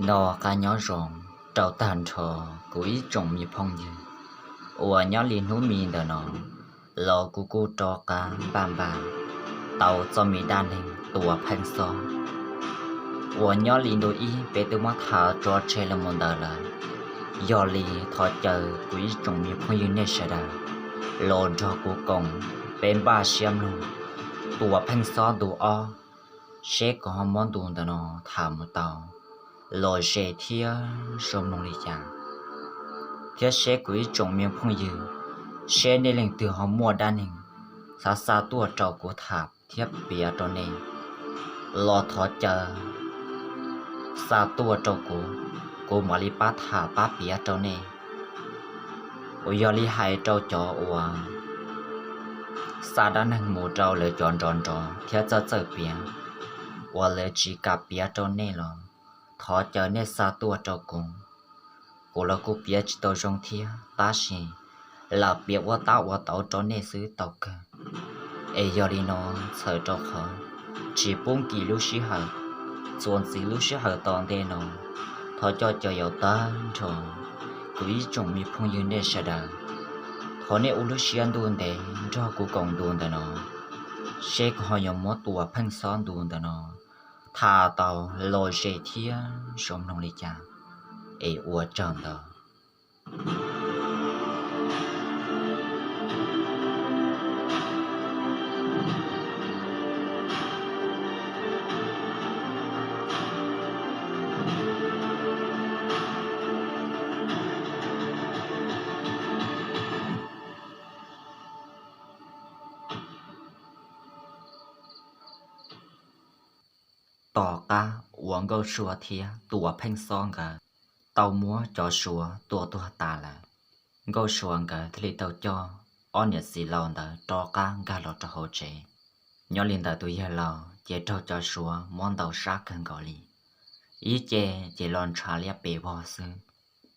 Noj qab nyob zoo rau tag nrho kuv ib tsoom me phooj ywg uas nyob li hnub me ntawm no los kuv kuj rov qab npaj npaj tau txoj me dab neeg Tuam Pheej Xob uas nyob li ntu ib peb twb muab tham tso tseg los mus ntawd lawm. Yog li thov caw kuv ib tsoom me phooj ywg nej sawv daws los nrog kuv koom peb npaj siab mloog Tuam Pheej Xob ntu ob, seb kuv ho muab ntu ntawm no tham mus tau lom zem thiab zoo mloog li cas, thiab seb kuv ib tsoom me phooj ywg, seb nej leej twg ho muaj dab neeg xav xa tuaj rau kuv tham thiab piav rau nej los thov caw xa tuaj rau kuv, kuv mam li pab tham pab piav rau nej. Uas yog li hais rau cov uas xa dab neeg mus rau lawv cov nrov nrov thiab txawj txawj piav uas lawv tsis kam piav rau nej los thov caw nej xa tuaj rau kuv. Kuv los kuj piav tsis tau zoo thiab tab sis lam piav ua tab ua tauv rau nej xwb tau kawg. Es yog li no, txhawm rau qhov tsis pub nkim lub sij hawm, txuas ntxiv lub sij hawm tom ntej no, thov coj caw yaus tag nrho kuv ib tsoom me phooj ywg nej sawv daws, thov nej ua lub siab ntuj ntev nrog kuv koom ntu ntawm no, seb kuv ho yuav muab Tuam Pheej Xob ntu ntawm no tham tau lom zem thiab zoo mloog li cas. Es ua tsaug ntau. Tom qab uas Nkauj Sua thiab Tuam Pheej Xob nkawd tau muab cov Suav tua tuag tas lawm, Nkauj Sua nkawd thiaj li tau coj ob niam txiv laus ntawd rov qab nkag los rau hauv tsev. Nyob li ntawd tus yawg laus ces raug cov Suav muab ntaus sab kawg nkaus li, ib ce ces los ntshav liab pes vog xwb.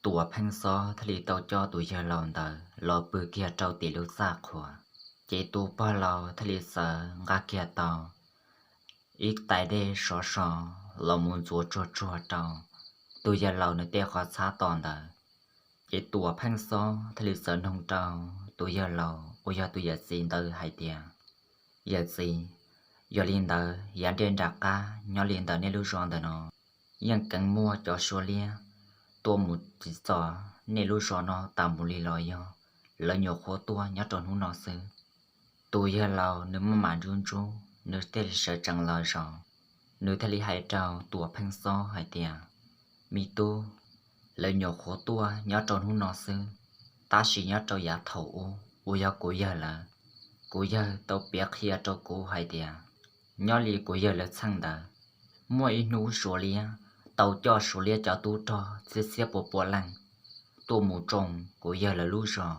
Tuam Pheej Xob thiaj li tau coj tus yawg laus ntawd los pw kiag rau tim lub txaj qhua, ces tus pog laus thiaj li txawm nqa kiag tau ib tais dej sov so los mus ntxuav tsuag tsuag rau tus yawg laus nws tej qhov txhab tom ntawd. Ces Tuam Pheej Xob thiaj li txawm noog rau tus yawg laus uas yog tus yawm txiv ntawd hais tias, Yawm txiv, yog li ntawd yav nrej nram qab nyob li ntawm nej lub zos ntawm no yeej keev muaj cov Suav liab tuaj mus txhim txom nej lub zos no tas mus li los yog lawv nyuam qhuav tuaj nyob rau hnub no xwb? Tus yawg laus nws maj mam ntsub ntsub, nws thiaj li sawv tsees los zaum, nws thiaj li hais rau Tuam Pheej Xob hais tias, Me tub, lawv nyuam qhuav tuaj nyob rau hnub no xwb, tab sis nyob rau yav thaum ub uas yog kuv yawg lawv, kuv yawg tau piav qhia rau kuv hais tias, nyob li kuv yawg lawv txheej ntawd, muaj ib hnub Suav liab tau coj Suav liab cov tub rog txhiab txhiab pua pua leej tuaj mus tsoo kuv yawg lawv lub zos,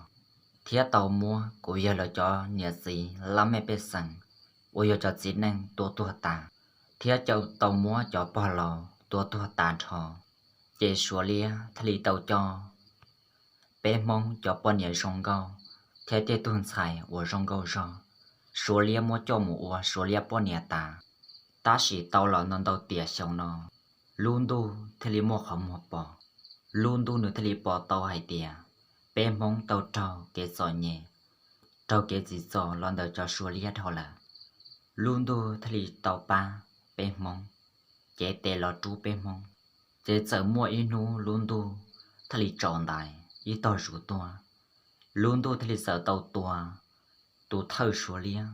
thiab tau muab kuv yawg lawv cov niam txiv laj mej pej xeem uas yog cov txiv neej tua tuag tas, thiab tau muab cov pog laus tua tuag tas nrho. Ces Suav liab thiaj li tau coj peb Hmoob cov poj niam zoo nkauj thiab tej tug ntxhais uas zoo nkauj zog, Suav liab muab coj mus ua Suav liab poj niam tas. Tab sis tau los ntau ntau tiam xyoo no, lub ntuj thiaj li muaj qhov muag pom, lub ntuj nws thiaj li pom tau hais tias peb Hmoob tau raug kev txom nyem, raug kev txim txom los ntawm cov Suav liab dhau lawm. Lub ntuj thiaj li tau pab peb Hmoob, cev tes los rub peb Hmoob. Ces txawm muaj ib hnub lub ntuj thiaj li tsaus ntais ib tog zus tuaj, lub ntuj thiaj li txawm tau tua tus thawj Suav liab,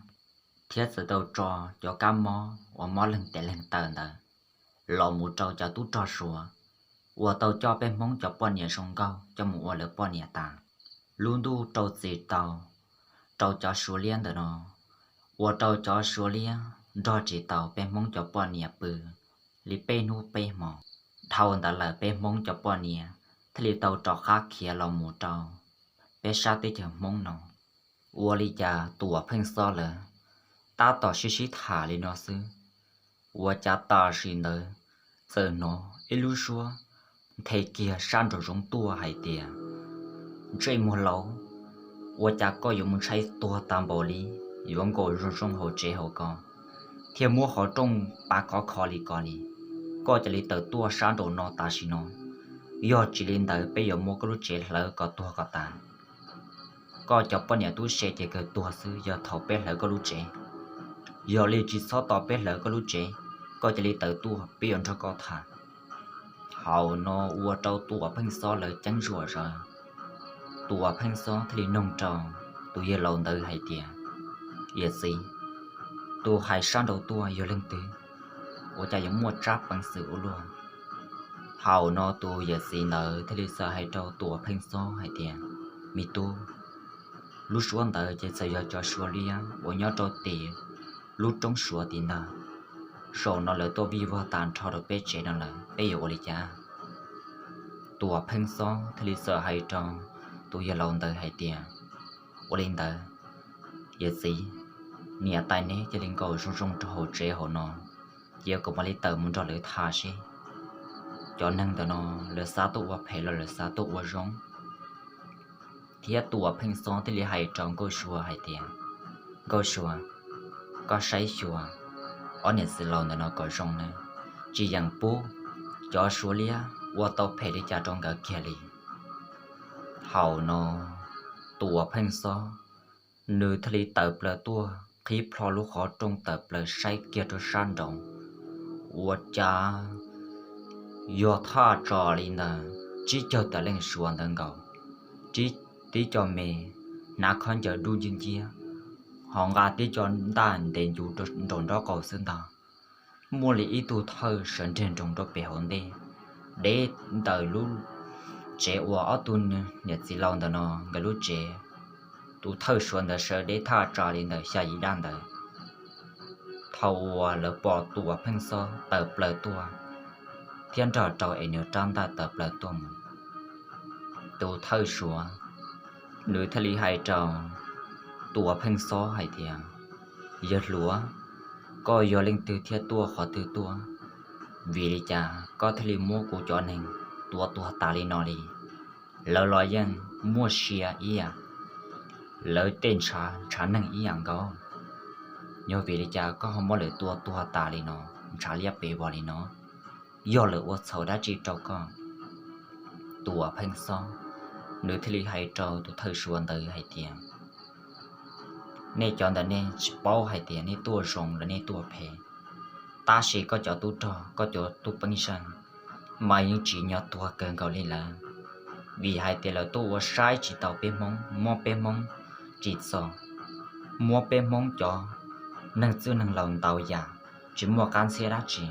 thiab txawm tau tso cov kab mob uas mob leeg tes leeg taw ntawd los mus rau cov tub rog Suav uas tau coj peb Hmoob cov poj niam zoo nkauj coj mus ua lawv poj niam tas. Lub ntuj rau txim tau rau cov Suav liab ntawm no, ua rau cov Suav liab nrog tsis tau peb Hmoob cov poj niam pw li peb hnub peb hmo. Dhau ntawd lawm peb Hmoob cov poj niam thiaj li tau rov qab khiav los mus rau peb sab teb chaws Hmoob no. Ua li cas Tuam Pheej Xob lawv tab tom sib sib tham li no xwb, ua cas tam sim ntawd txawm hnov ib lub suab nthe kiag sab nraum zoov tuaj hais tias, Ntsej muag laus, ua cas koj yuav mus ntshai tuag tas npaum li, yuav nkaum zoo zoo hauv tsev hauv ko, thiaj muab qhov rooj pav khov kho li ko li? koj cia li tawm tuaj sab nraum no tam sim no. Yog tsis li ntawd peb yuav muab koj lub tsev hlawv kom tuag kom tas. Koj cov poj niam tub se ces kawg tuag xwb yog thaum peb hlawv koj lub tsev. Yog li tsis txhob tos peb hlawv koj lub tsev, koj cia li tawm tuaj peb yuav nrog koj tham. Thaum no ua rau Tuam Pheej Xob lawv ceeb zuam zawv. Tuam Pheej Xob thiaj li noog rau tus yawg laus ntawd hais tias, Yawm txiv, tus hais sab nraud tuaj yog leej twg? Ua cas yuav muaj tsab peev xwm ua luaj? Thaum no tus yawm txiv ntawd thiaj li txawm hais rau Tuam Pheej Xob hais tias, Me tub, lub suab ntawd ces txawm yog cov Suav liab uas nyob rau tim lub roob Suav tim ntag. Zaum no lawv tuaj vij vog tas nrho rau peb tsev no lawm, peb yuav ua li cas? Tuam Pheej Xob thiaj li txawm hais rau tus yawg laus ntawd hais tias, Ua li ntawd, yawm txiv, niam tais neb cia li nkaum zoo zoo rau hauv tsev hauv no, cia kuv mam li tawm mus nrog lawv tham seb cov neeg ntawm no lawv xav tuaj ua phem los lawv xav tuaj ua zoo. Thiab Tuam Pheej Xob thiaj li hais rau Nkauj Sua hais tias, Nkauj Sua, koj saib xyuas ob niam txiv laus ntawm no kom zoo nawb, tsis yeem pub cov Suav liab ua tau phem li cas rau nkawd kiag li. Thaum no Tuam Pheej Xob nws thiaj li tawm plaws tuaj qhib plho lub qhov rooj tawm plaws saib kiag rau sab nraud, ua cas yog thaj tsam li ntawd tsib caug tawm leej Suav ntawd nkaus, tib co me hnav khaub ncaws dub nciab nciab, ho nqa tib co ntaj ntev ncuv nraum nraub qaum xwb ntag. Muaj li ib tug thawj sawv nreg nroos rau pem hauv ntej, deb ntawm lub tsev uas ob tug niam txiv laus ntawm no nkawd lub tsev. Tus thawj Suav ntawd sawv deb thaj tsam li ntawm xya yim daj ntawd. Thaum uas lawv pom Tuam Pheej Xob tawm plaws tuaj thiab nrog rau es nws rab ntaj tawm plaws tuaj mus, tus thawj Suav nws thiaj li hais rau Tuam Pheej Xob hais tias, Yawg hluas, koj yog leej twg thiab tuaj qhov twg tuaj? Vim li cas koj thiaj li muab kuv cov neeg tua tuag tas li no li? Lawv los yeej muaj sia ib yam, lawv tej ntshav ntshav neeg ib yam nkaus. Yog vim li cas koj ho muab lawv tua tuag tas li no, ntshav liab pes vog li no? Yog lawv ua txhaum dab tsi rau koj? Tuam Pheej Xob nws thiaj li hais rau tus thawj Suav ntawd hais tias, Nej cov ntawm nej tsis paub hais tias nej tuaj zoo los nej tuaj phem, tab sis koj cov tub rog koj cov tub peeb zeej mas yeej tsim nyog tuag kawg nkaus li lawm. Vim hais tias lawv tuaj ua saib tsis taus peb Hmoob, muab peb Hmoob tsim txom, muab peb Hmoob cov neeg txwj neeg laus ntaus yam tsis muaj qab ntxhiab dab tsi,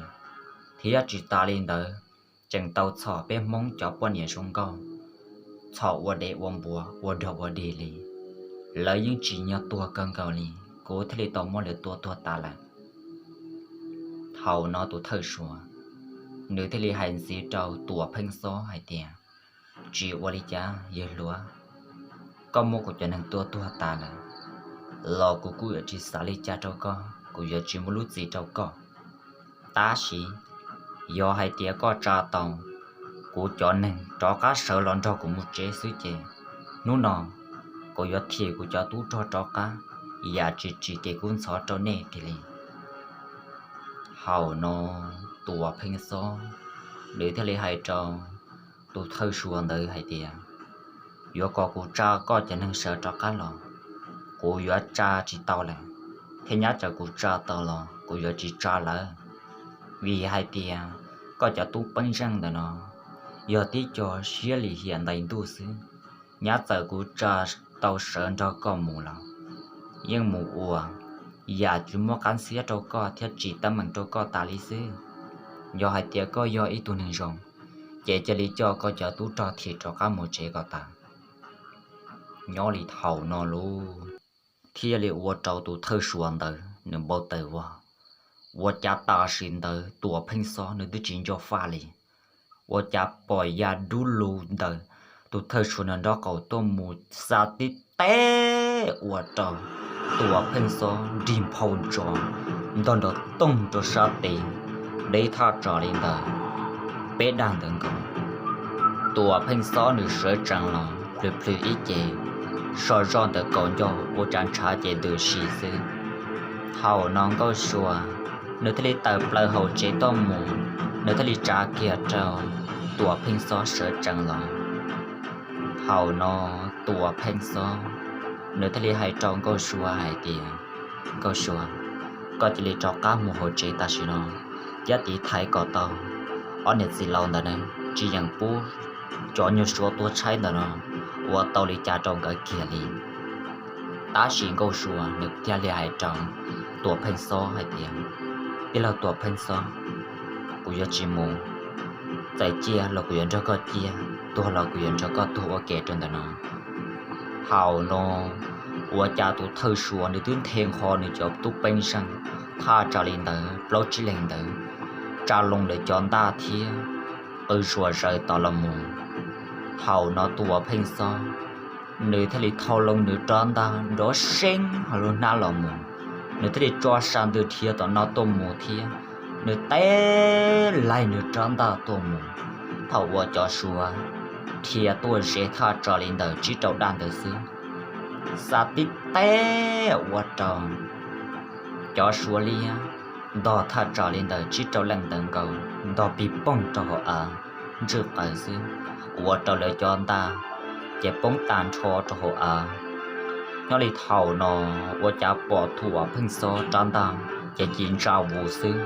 thiab tsis tas li ntawd tseem tau txhom peb Hmoob cov poj niam zoo nkauj, txhom ua dev ua npua ua dog ua dig li. Lawv yeej tsim nyog tuag kawg nkaus li, kuv thiaj li tau muab lawv tua tuag tas lawm. Thaum no tus thawj Suav nws thiaj li hais ntxiv rau Tuam Pheej Xob hais tias, Tsis ua li cas yawg hluas, koj muab kuv cov neeg tua tuag tas lawm los kuv kuj yuav tsis xav li cas rau koj, kuv yuav tsis muaj lub txim rau koj. Tab sis yog hais tias koj tsa tau kuv cov neeg rov qab sawv los nrog kuv mus tsev xwb ces hnub no kuv yuav thim kuv cov tub rog rov qab, yam tsis tsim kev kub ntxhov rau nej kiag li. Thaum no Tuam Pheej Xob nws thiaj li hais rau tus thawj Suav ntawd hais tias, Yuav kom kuv tsa koj cov neeg sawv rov qab los, kuv yuav tsa tsis tau lawm, thiab nyob tsam kuv tsa tau los kuv yuav tsis tsa lawm, vim hais tias koj cov tub peeb zeej ntawm no yog tib co siab lim hiam ntais ntuj xwb. Nyob tsam kuv tsa tau sawv nrog koj mus los yeej mus ua yam tsis muaj qab ntxhiab rau koj thiab tsis teeb meem rau koj tas li xwb. Yog hais tias koj yog ib tug neeg zoo, ces cia li coj koj cov tub rog thim rov qab mus tsev kom tas. Nyob li thaum no lauj, thiaj li ua rau tus thawj Suav ntawd nws npau taws vog. Ua cas tam sim ntawd Tuam Pheej Xob nws twb tsis nco faj li, ua cas pom ya dub lug ntawm tus thawj Suav nws nraub qaum tuaj mus xa tib teg ua rau Tuam Pheej Xob nrig nphau ntso ntog nrov toog rau sab tes, deb thaj tsam li ntawd peb dag ntawd nkaus. Tuam Pheej Xob nws sawv tsees los plhws plhws ib ce, so zoj ntawm kaum ncauj ua cas ntshav ces ntws si xwb. Thaum no Nkauj Sua nws thiaj li tawm plaws hauv tsev tuaj mus nws thiaj li tsa kiag rau Tuam Pheej Xob sawv tsees los. Thaum no Tuam Pheej Xob nws thiaj li hais rau Nkauj Sua hais tias, Nkauj Sua, koj cia li rov qab mus hauv tsev tam sim no, thiab tiv thaiv kom tau ob niam txiv laus ntawd na tsis yeem pub cov nyuag Suav tuaj tshaib ntawm no ua tau li cas rau nkawd kiag li. Tab sis Nkauj Sua nws thiaj li hais rau Tuam Pheej Xob hais tias, Tij laug Tuam Pheej Xob, kuv yuav tsis mus. Txawm ciaj los kuv yuav nrog koj ciaj, tuag los kuv yuav nrog koj tuag ua ke rau ntawm no. Thaum no ua cas tus thawj Suav nws twb nthe nqho nws cov tub peej zeej thaj tsam li ntawd plaub tsib leeg ntawd, tsa loo lawv cov ntaj thiab qw zuag zaws tod los mus. Thaum no Tuam Pheej Xob nws thiaj li thau loo nws rab ntaj nrov seeb hauv lub hnab los mus, nws thiaj li tso sa ntws dhia tom no tuaj mus thiab nws teb laig nws rab ntaj tuaj mus. Thaum uas cov Suav dhia tuaj ze thaj tsam li ntawm tsib rau daj ntawd xwb, xa tib teb ua rau cov Suav liab ntog thaj tsam li ntawm tsib rau leej ntawd nkaus ntog pig poog rau hauv av ntswj qaws xwb, ua rau lawv cov ntaj ces poob tag nrho rau hauv av. Nyob li thaum no ua cas pom Tuam Pheej Xob rab ntaj ces ci ntsa vus xwb.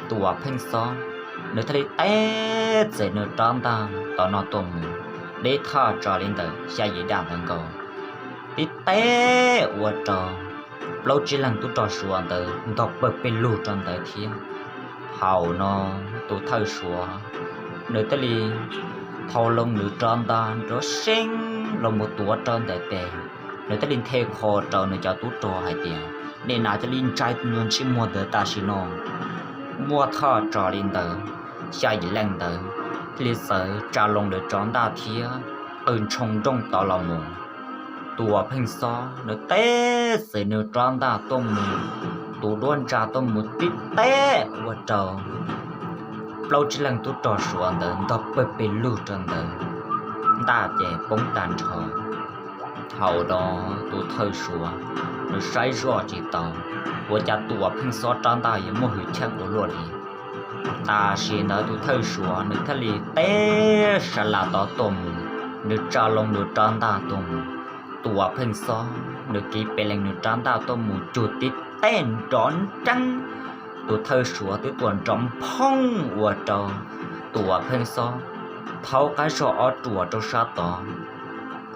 Tuam Pheej Xob nws thiaj li teb txev nws rab ntaj tom no tuaj mus, deb thaj tsam li ntawm xya yim daj ntawd nkaus, tib teb ua rau plaub tsib leeg tub rog Suav ntawd ntog pawg pes lug rau ntawd thiab. Thaum no tus thawj Suav nws thiaj li thau loo nws rab ntaj nrov seeb los mus tuav rau ntawm tes, nws thiaj li nthe qho rau nws cov tub rog hais tias, Nej nas cia li ntsais nyuag ntsej muag ntawd tam sim no. Muaj thaj tsam li ntawd xya yim leej ntawd thiaj li txawm tsa loo lawv rab ntaj thiab qw ntshoo nrooj tod los mus. Tuam Pheej Xob nws teb txev nws rab ntaj tuaj mus, tus duab ntsa tuaj mus tib teb ua rau plaub tsib leeg tub rog Suav ntawd ntog pawg pes lug rau ntawd, ntaj ces poob tag nrho. Thaum no tus thawj Suav nws saib zoj tsis tau, ua cas Tuam Pheej Xob rab ntaj yuav muaj hwj chim ua luaj li. Tam sim ntawd tus thawj Suav nws thiaj li teb sa las tod tuaj mus, nws tsa loo nws rab ntaj tuaj mus. Tuam Pheej Xob nws kiv pes lees nws rab ntaj tuaj mus cug tib teb nrov nreeb, tus thawj Suav twb tuam nrov nphoob ua rau Tuam Pheej Xob thaub qab zog ob ruam rau sab tod.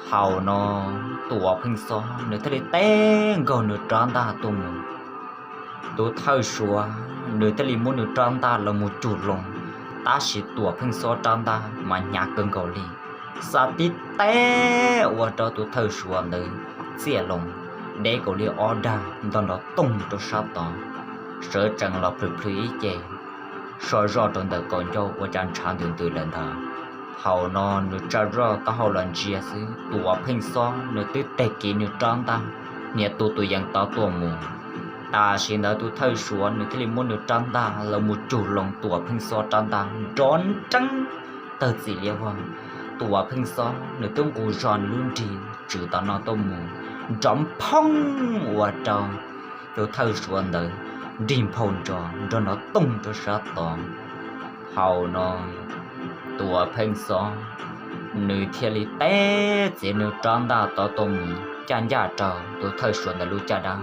Thaum no Tuam Pheej Xob nws thiaj li teb nkaug nws rab ntaj tuaj mus. Tus thawj Suav nws thiaj li muab nws rab ntaj los mus cug loo, tab sis Tuam Pheej Xob rab ntaj mas hnyav kawg nkaus li, xa tib teb ua rau tus thawj Suav ntawd txiaj loo, deb nkaus li ob dag ntog nrov toog rau sab tod, sawv tsees los plhws plhws ib ce so zoj rau ntawm kaum ncauj ua cas ntshav ntws ntws lawm ntag. Thaum no nws tsa zoj taub hau los ntsia xwb, Tuam Pheej Xob nws twb teg kiv nws rab ntaj, niam tus tus yees tod tuaj mus. Tam sim ntawd tus thawj Suav nws thiaj li muab nws rab ntaj los mus cug loo Tuam Pheej Xob rab ntaj nrov nreeb tawg txim liab vog. Tuam Pheej Xob nws twb nqus zog nws lub nrig tswm tom no tuaj mus, nrov nphoob ua rau tus thawj Suav ntawd nrig nphau nrov nrov nrov toog rau sab tod. Thaum no Tuam Pheej Xob nws thiaj li teb txiav nws rab ntaj tod tuaj mus caj ncaj rau tus thawj Suav ntawd lub caj dab.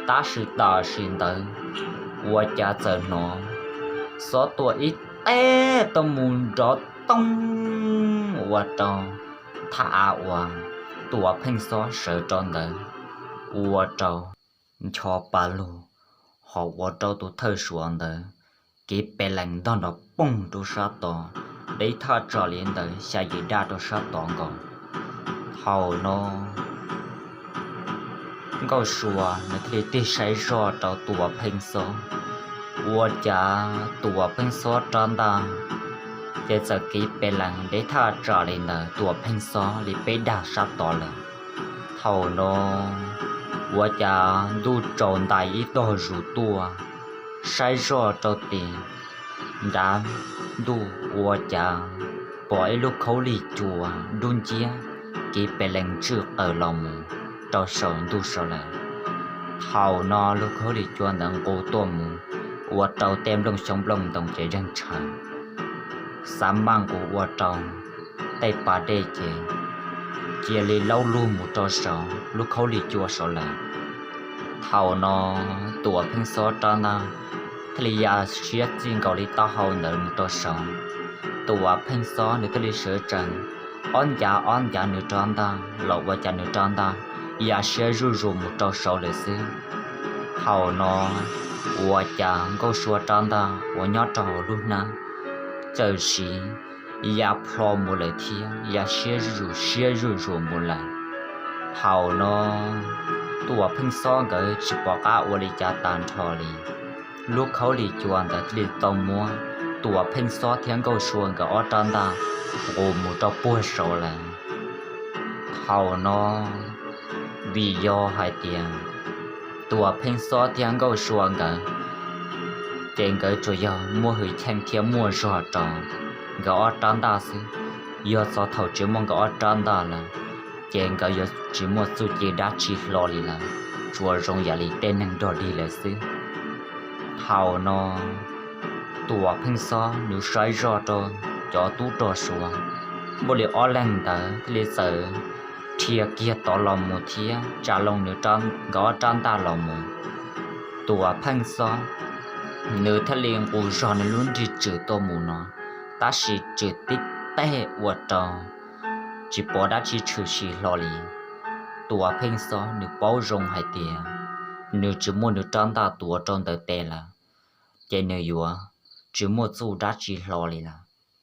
Tab sis tam sim ntawd ua cas txawm hnov xob tua ib teg tuaj mus nrov toog ua rau thaj av uas Tuam Pheej Xob sawv rau ntawd ua rau ncho pa lug, ho ua rau tus thawj Suav ntawd kiv pes lees ntog nrov poog rau sab tod, deb thaj tsam li ntawd xya yim daj rau sab tod nkaus. Thaum no Nkauj Sua nws thiaj li tig saib zoj rau Tuam Pheej Xob, ua cas Tuam Pheej Xob rab ntaj ces txawm kiv pes lees deb thaj tsam li ntawd Tuam Pheej Xob li peb dag sab tod lawm. Thaum no ua cas ntuj tsaus ntais ib tog zus tuaj, saib zoj rau tim nrab ntuj ua cas pom ib lub khaub lig cua dub nciab kiv pes lees ntswj qaws los mus rau saum ntuj saud lawm. Thaum no lub khaub lig cua ntawd nqus tuaj mus ua rau tej nplooj xyoob nplooj ntoo ces zeeg tshav, xav maj nqus ua rau tej pas dej ces cia li laub lug mus rau saud lub khaub lig cua saud lawm. Thaum no Tuam Pheej Xob rab ntaj thiaj li ya siab txij nkaus li taub hau ntawd mus rau saud. Tuam Pheej Xob nws thiaj li sawv tsees ob ncav ob ncav nws rab ntaj los ua cas nws rab ntaj ya siab zuj zus mus rau saud lawm xwb. Thaum no ua cas Nkauj Sua rab ntaj uas nyob rau hauv lub hnab txawm siv ya plho mus lawm thiab ya siab zuj zus siab zuj zus mus lawm. Thaum no Tuam Pheej Xob nkawd tsis pom qab ua li cas tag nrho li. Lub khaub lig cua ntawd thiaj li tau muab Tuam Pheej Xob thiab Nkauj Sua nkawd ob rab ntaj nqus mus rau puag saud lawm. Thaum no vim yog hais tias Tuam Pheej Xob thiab Nkauj Sua nkawd ces nkawd tsuas yog muaj hwj chim thiab muaj zog rau nkawd ob rab ntaj xwb. Yog txog thaum tsis muaj nkawd ob rab ntaj lawm ces nkawd yuav tsis muaj txuj ci dab tsi hlo li lawm, tsuas zoo yam li tej neeg dog dig lawm xwb. Thaum no Tuam Pheej Xob nws saib zoj rau cov tub rog Suav, muaj li ob leeg ntawd thiaj li txawm dhia kiag tod los mus thiab tsa loo nkawd ob rab ntaj los mus. Tuam Pheej Xob nws thiaj li nqus zog nws lub nrig tswm tuaj mus no, tab sis tswm tib teg ua rau tsis pom dab tsi tshwm sim hlo li. Tuam Pheej Xob nws paub zoo hais tias nws tsis muaj nws rab ntaj tuav rau ntawm tes lawm, ces nws yuav tsis muaj txuj dab tsi hlo li lawm.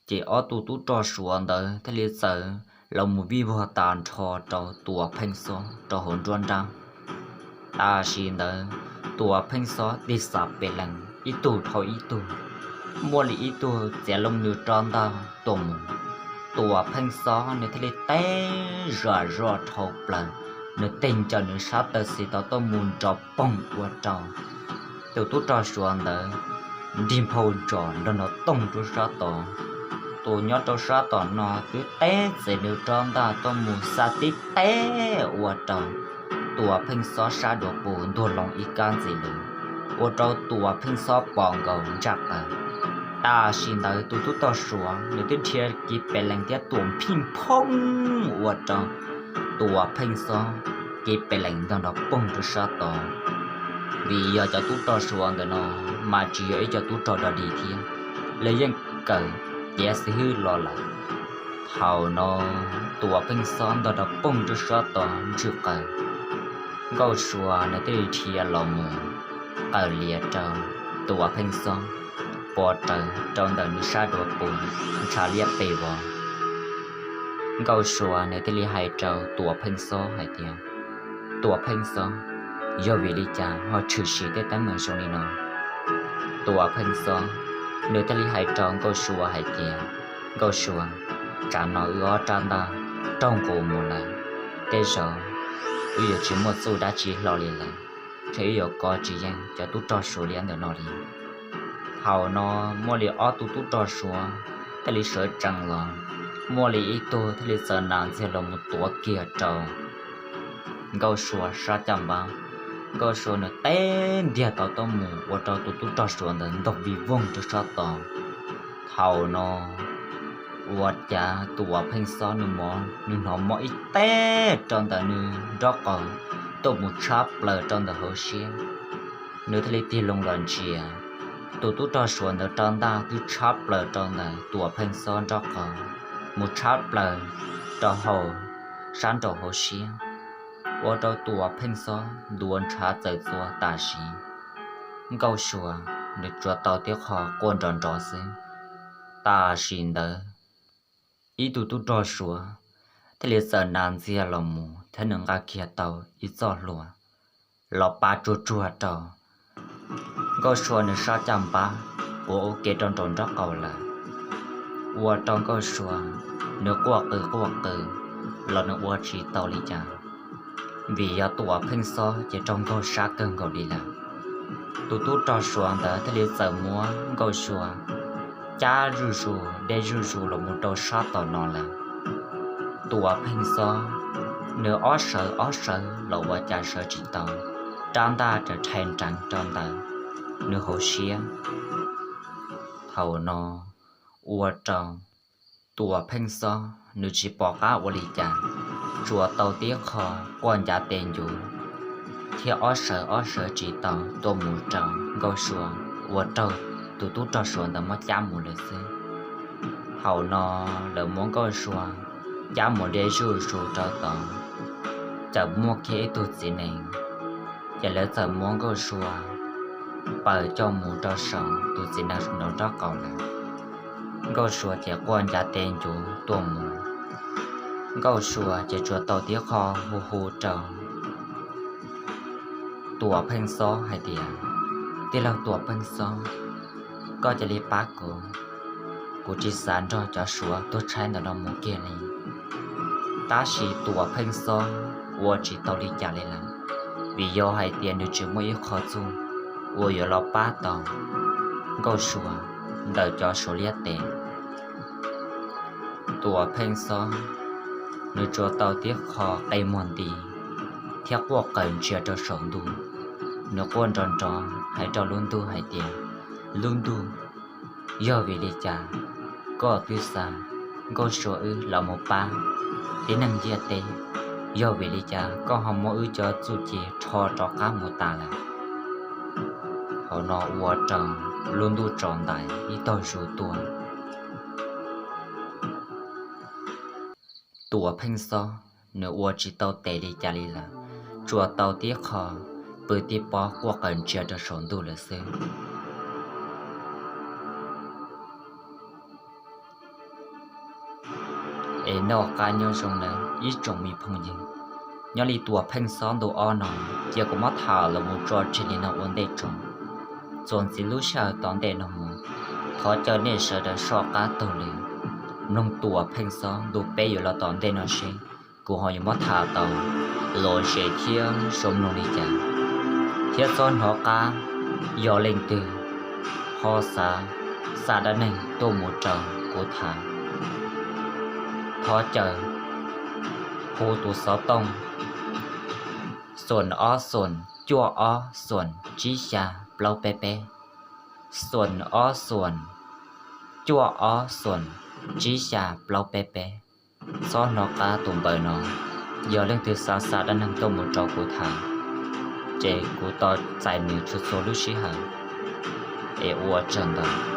Ces ob tug tub rog Suav ntawd thiaj li txawm los mus vij vog tag nrho rau Tuam Pheej Xob rau hauv nruab nrab. Tam sim ntawd Tuam Pheej Xob tig xav pes lees ib tug dhau ib tug, muaj li ib tug txiav loo nws rab ntaj tuaj mus. Tuam Pheej Xob nws thiaj li teb zam zoj dhau plaws, nws tig ncaws nws sab taw xis tod tuaj mus nrov poog ua rau tus tub rog Suav ntawd nrig nphau ntsos nrog nrov toog rau sab tod. Tus nyob rau sab tom no twb teb txiav nws rab ntaj tuaj mus xa tib teg ua rau Tuam Pheej Xob sab duav pus ntuag loo ib kab ntxiv lawm, ua rau Tuam Pheej Xob pom nkaus ntsaj qaws. Tam sim ntawd tus tub rog Suav nws twb dhia kiv pes lees thiab tuam phij phoob ua rau Tuam Pheej Xob kiv pes lees ntog nrov poog rau sab tod. Vim yog cov tub rog Suav ntawm no mas tsis yog ib co tub rog dog dig thiab, lawv yeej kawm tiav xib hwb los lawm. Thaum no Tuam Pheej Xob ntog nrov poog rau sab tod ntswj qaws, Nkauj Sua nws thiaj li dhia los mus qaws lias rau Tuam Pheej Xob, pov rawv rau ntawm nws sab duav pus ntshav liab pes vog. Nkauj Sua nws thiaj li hais rau Tuam Pheej Xob hais tias, Tuam Pheej Xob, yog vim li cas ho tshwm sim tej teeb meem zoo li no? Tuam Pheej Xob nws thiaj li hais rau Nkauj Sua hais tias, Nkauj Sua, tsam no wb ob rab ntaj raug nqus mus lawm, tej zaum wb yuav tsis muaj txuj dab tsi hlo li lawm, ntshe wb yuav kov tsis yeej cov tub rog Suav liab ntawm no li. Thaum no muaj li ob tug tub rog Suav thiaj li sawv tsees los, muaj li ib tug thiaj li txawm nas ntxiag los mus tuav kiag rau Nkauj Sua sab caj npab. Nkauj Sua nws teb ntiag tod tuaj mus ua rau tus tub rog Suav ntawd ntog vij voog rau sab tod. Thaum no ua cas Tuam Pheej Xob nws mob, nws hnov mob ib teg rau ntawm nws nraub qaum tuaj mus tshab plaws rau ntawm hauv siab. Nws thiaj li tig loo los ntsia, tus tub rog Suav ntawd rab ntaj twb tshab plaws rau ntawm Tuam Pheej Xob nraub qaum, mus tshab plaws rau hauv sab nraum hauv siab, ua rau Tuam Pheej Xob ntuav ntshav txawm txuas tam sim. Nkauj Sua nws tsuas tau tib qho quaj nrov nrov xwb. Tam sim ntawd ib tug tub rog Suav thiaj li txawm nas ntxiag los mus thiab nws nqa kiag tau ib txoj hlua los pab tsuag tsuag rau Nkauj Sua nws sab caj npab quav ua ke rau nraum nraub qaum lawm, ua rau Nkauj Sua nws quaj qw quaj qw los nws ua tsis tau li cas, vim yog Tuam Pheej Xob ces raug nkaug sab kawg nkaus li lawm. Tus tub rog Suav ntawd thiaj li txawm muab Nkauj Sua cab zuj zus deb zuj zus los mus rau sab tom no lawm. Tuam Pheej Xob nws ob sawv ob sawv los ua cas sawv tsis tau, rab ntaj raws rhais nreev rau ntawd. nws hauv siab. Thaum no ua rau Tuam Pheej Xob nws tsis pom qab ua li cas, tsuas tau tib qho quaj ncav tes ncuv thiab ob sawv ob sawv tsis tau tuaj mus rau Nkauj Sua, ua rau tus tub rog Suav ntawd muab cab mus lawm xwb. Thaum no lawv muab Nkauj Sua cab mus deb zuj zus rau tod, txawm muaj kiag ib tug txiv nees, ces lawv txawm muab Nkauj Sua paws coj mus rau saum tus txiv nees nraub qaum lawm. Nkauj Sua ces quaj ncav tes ncuv tuaj mus. Nkauj Sua ces tsuas tau tib qho hu hu rau Tuam Pheej Xob hais tias, Tij laug Tuam Pheej Xob, koj cia li pab kuv, kuv tsis xav nrog cov Suav tuag tshaib ntawm no mus kiag li. Tab sis Tuam Pheej Xob ua tsis tau li cas li lawm, vim yog hais tias nws tsis muaj ib qho txuj uas yuav los pab tau Nkauj Sua ntawm cov Suav liab tes. Tuam Pheej Xob nws tsuas tau tib qho qe muag nti thiab quaj qawm ntsia rau saum ntuj. Nws quaj nrov nrov hais rau lub ntuj hais tias, Lub ntuj, yog vim li cas koj twb xa Nkauj Sua wb los mus pab tib neeg ntiaj teb? Yog vim li cas koj ho muab wb cov txuj ci rho rov qab mus tas lawm? Thaum no ua rau lub ntuj tsaus ntais ib tog zus tuaj. Tuam Pheej Xob nws ua tsis tau tes li cas li lawm, tsuas tau tib qho pw tib pob quaj qawm ntsia rau saum ntuj lawm xwb. Es noj qab nyob zoo nawb ib tsoom me phooj ywg. Nyob li Tuam Pheej Xob ntu ob no, cia kuv muab tham los mus tso tseg li no ua ntej tso. Txuas ntxiv lub sij hawm tom ntej no mus, thov caw nej sawv daws soj qab taug lw mloog Tuam Pheej Xob ntu peb yuav los tom ntej no seb kuv ho yuav muab tham tau lom zem thiab zoo mloog li cas. Thiab txhob hnov qab yog leej twg ho xav xa dab neeg tuaj mus rau kuv tham, thov caw hu tus xov tooj xoom ob xoom cuaj ob xoom tsib xya plaub peb peb, xoom ob xoom cuaj ob xoom tsib xya plaub peb peb. Txhob hnov qab tus npawb no, yog leej twg xav xa dab neeg tuaj mus rau kuv tham, ces kuv tos txais nws txhua txhua lub sij hawm. Es ua tsaug ntau.